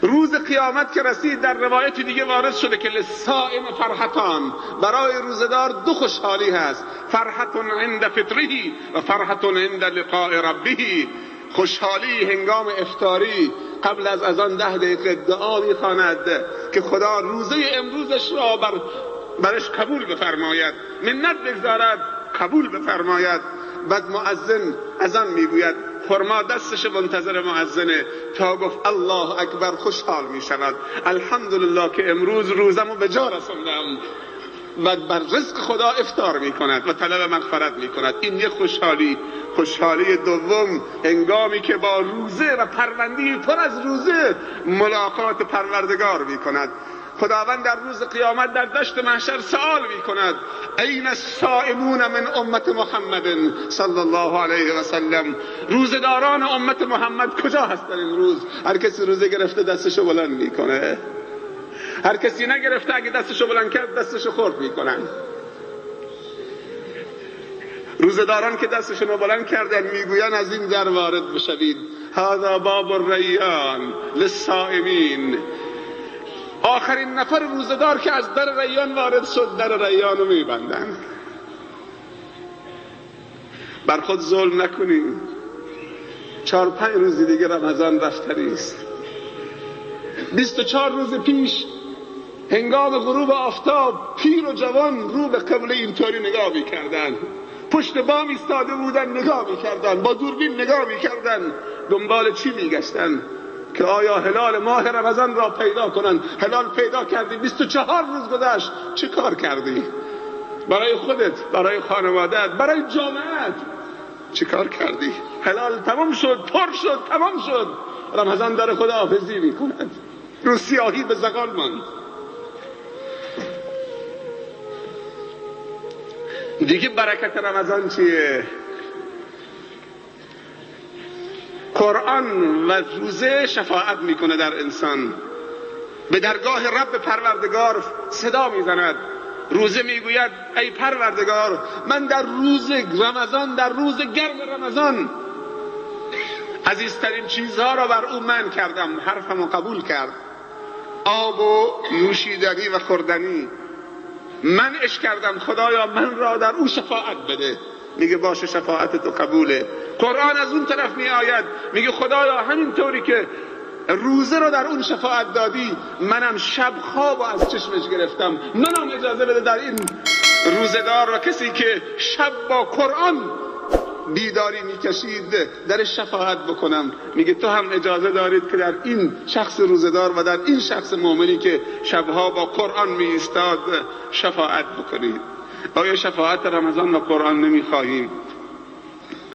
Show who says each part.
Speaker 1: روز قیامت که رسید، در روایت دیگه وارد شده که للصائم فرحتان، برای روزدار دو خوشحالی هست، فرحت عند فطره و فرحت عند لقاء ربه. خوشحالی هنگام افطاری قبل از اذان 10 دقیقه دعا میخواند که خدا روزه امروزش را برش قبول بفرماید، منت بگذارد قبول بفرماید. بعد مؤذن اذان میگوید، خرما دستش منتظر مؤذنه تا گفت الله اکبر خوشحال میشود، الحمدلله که امروز روزمو به جا رسوندم. و بر رزق خدا افطار میکند و طلب مغفرت میکند. این یک خوشحالی. خوشحالی دوم هنگامی که با روزه و پروندی پر از روزه ملاقات پروردگار میکند. خداوند در روز قیامت در دشت محشر سوال میکند، این الصائمون من امت محمد صلی الله علیه و سلم، روزه‌داران امت محمد کجا هستن امروز؟ هر کسی روزه گرفته دستشو بلند میکنه، هر کسی نگرفته اگه دستشو بلند کرد دستشو خرد میکنن. روزه‌داران که دستشون رو بلند کردن میگوین از این در وارد بشوید، هذا باب الریان للصائمین. آخرین نفر روزه‌دار که از در ریان وارد شد در ریان رو میبندن. بر خود ظلم نکنیم. 4-5 روز دیگه رمضان رفتنی است. 24 روز پیش هنگام غروب آفتاب پیر و جوان رو به قبله اینطوری نگاه میکردن، پشت بام ایستاده بودن نگاه میکردن، با دوربین نگاه میکردن، دنبال چی میگشتن؟ که آیا هلال ماه رمضان را پیدا کنن. هلال پیدا کردی، 24 روز گذشت، چه کار کردی؟ برای خودت، برای خانوادت، برای جامعت چه کار کردی؟ هلال تمام شد، پر شد، تمام شد. رمضان داره خداحافظی میکند، رو سیاهی به زغال ماند. دیگه برکت رمضان چیه؟ قرآن و روزه شفاعت میکنه در انسان، به درگاه رب پروردگار صدا میزند. روزه میگوید ای پروردگار، من در روز رمضان، در روز گرم رمضان عزیزترین چیزها را بر او من کردم، حرفمو قبول کرد، آب و نوشیدنی و خوردنی من اش کردم، خدایا من را در او شفاعت بده. میگه باشه شفاعت تو قبوله. قرآن از اون طرف می آید میگه خدایا همین طوری که روزه رو در اون شفاعت دادی، منم شب خواب و از چشمش گرفتم، منم اجازه بده در این روزه‌دار و کسی که شب با قرآن بیداری میکشید در شفاعت بکنم. میگه تو هم اجازه دارید که در این شخص روزه‌دار و در این شخص مؤمنی که شبها با قرآن می ایستاد شفاعت بکنید. آیا شفاعت رمضان و قرآن نمیخواهیم؟